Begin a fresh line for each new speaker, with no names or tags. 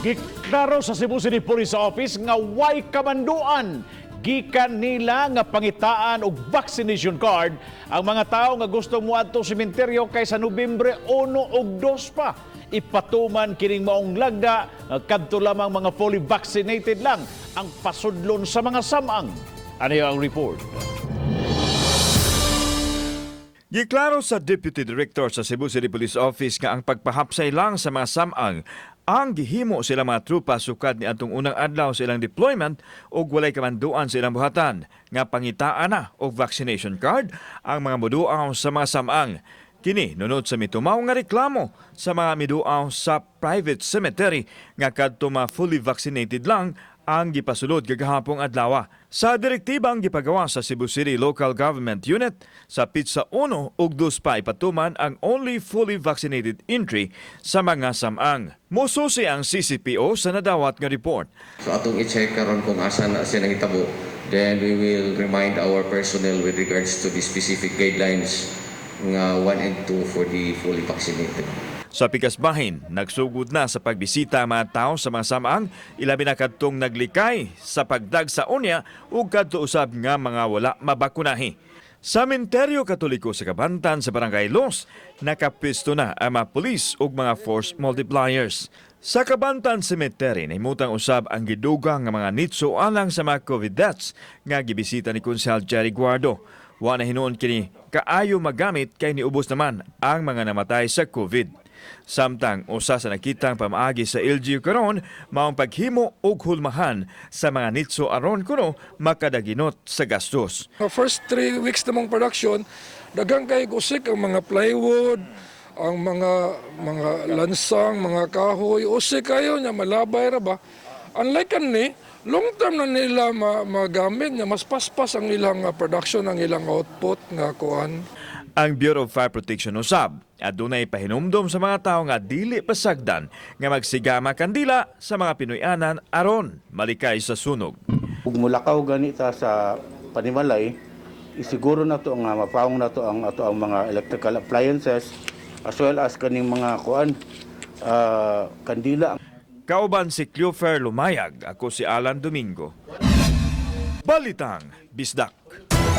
Giklaro sa Cebu City Police Office nga way kamanduan gikan nila nga pangitaan og vaccination card ang mga tao nga gusto moadto sementeryo kay sa Nobyembre 1 ug 2 pa ipatuman kining maong lagda nga kadto lamang mga fully vaccinated lang ang pasudlon sa mga samang. Ano ang report?
Giklaro sa Deputy Director sa Cebu City Police Office nga ang pagpahapsay lang sa mga samang ang gihimo sila mga trupa sukad ni atong unang adlaw sa ilang deployment ug walay kamanduan sa ilang buhatan nga pangitaan na og vaccination card ang mga muduaw sa mga samang. Kini nunod sa mitumaw nga reklamo sa mga miduaw sa private cemetery nga kadto mga fully vaccinated lang ang gipasulod kagahapong adlaw. Sa direktibang gipagawa sa Cebu City Local Government Unit, sa petsa 1 ug 2 pa ipatuman ang only fully vaccinated entry sa mga samang. Mususi ang CCPO sa nadawat nga report.
So atong i-check karon kung asa na siya nahitabo. Then we will remind our personnel with regards to the specific guidelines nga 1 and 2 for the fully vaccinated.
Sa pikas bahin, nagsugod na sa pagbisita ang mga tao sa mga samang, ilabi na kadtong naglikay sa pagdag sa unya ug kadto usab nga mga wala mabakunahi. Sa Sementeryo Katoliko sa Kabantan sa Barangay Los, nakapwesto na ang mga pulis ug mga force multipliers. Sa Kabantan Cemetery, nahimutang usab ang gidugang nga mga nitso alang sa mga COVID deaths nga gibisita ni Konsehal Jerry Guardo. Wa na hinuon kini kaayo magamit kay niubos naman ang mga namatay sa COVID. Samtang usa sa nakitang pamaagi sa LGU karon maong paghimo og hulmahan sa mga nitso aron kuno makadaginot sa gastos.
Ang first 3 weeks namong production, daghang kay usik ang mga plywood, ang mga lansang, mga kahoy, usik kayo nya malabay ra ba. Unlike kani, long term na nila magamit nya mas paspas ang ilang production, ang ilang output nga kuan.
Ang Bureau of Fire Protection usab adunay pahinumdom sa mga tawo nga dili pasagdan nga magsigama kandila sa mga Pinoyanan aron malikay sa sunog.
Ug mulakaw ganita sa panimalay, isiguro na to nga mapawong na to ang ato ang mga electrical appliances as well as kaning mga kuan kandila.
Kauban si Cleofer Lumayag, ako si Alan Domingo. Balitang Bisdak.